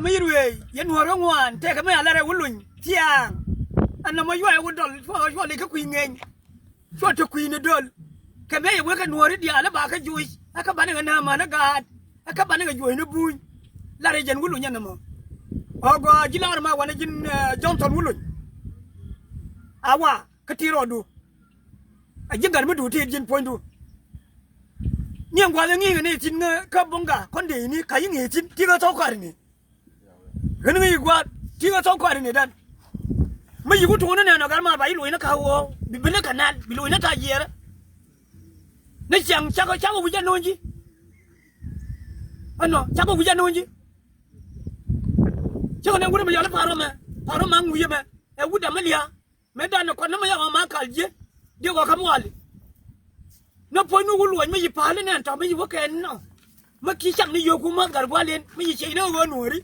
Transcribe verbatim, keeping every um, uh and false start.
Mi yir wëë yɛ nuɔ̱ɔ̱r ŋuan tëëkɛ mi a lɛr ɛ wä luny thia̱a̱ŋ. Ɛn nɔmɔ yuɔyɛ wä dɔl cuɔ cuɔ likä kui̱ ŋeny. Cuɔ te kui̱ ni döl. Kɛ mëë yɛ wekɛ nuɔ̱ɔ̱ri diaal ɛ ba kä juuc ɛ kä banɛ kɛ näämän ɛ gaat ɛ kä banɛ kɛ juɔ̱cni buny. Lar yɛ jɛn wä luny ɛn nɔmɔ. Ɣɔ̱ gɔaa ji̱ lar ma wanɛ ji̱n Johnson wä luny. A wa kä ti rɔɔdu. A ji̱ gat mi duut ti ji̱n puɔ̱nydu. Ni ɛn gua̱th ɛ ŋi̱i̱ŋɛ ni thi̱n kä buŋga kɔn dee ni ka yi̱ ŋi̱i̱ thi̱n ti kä thɔw kɔaar ni. Ɣän ŋäc i̱ gua̱a̱th ti̱i̱ kä thɔ̱k kɔaari ni dan. Mi yi̱ ku tuuni nɛn ɔ gat maar ba yi̱ luɔ̱c ni ka ɣöö bi bi ni kɛ nal bi luɔ̱c ni ka yiɛɛrä. Ni ciaŋ cakɔ cakɔ wi̱c anɔ̱ɔ̱ŋ ji̱. Ɛnɔ cakɔ wi̱c anɔ̱ɔ̱ŋ ji̱. Cakɔ nɛn wut ɛmɛ yɔl i̱ pa̱a̱r ɔmɛ pa̱a̱r ɔmɛ aŋui̱c ɛmɛ ɛ wut dam mi lia̱a̱. Mëë dan ni kɔn ni mi yɔk ɔ ma kal ji̱ diɛk ɔ kä muali. Ni puɔ̱ny ni wä luɔ̱c mi yi pa̱a̱l inɛn tɔ̱ mi yi wä kɛn nɔ. Mi ki cak ni yio̱o̱ku mäth gat gua̱l in mi yi ciec ni ɣöö nuɔ̱ɔ̱ri.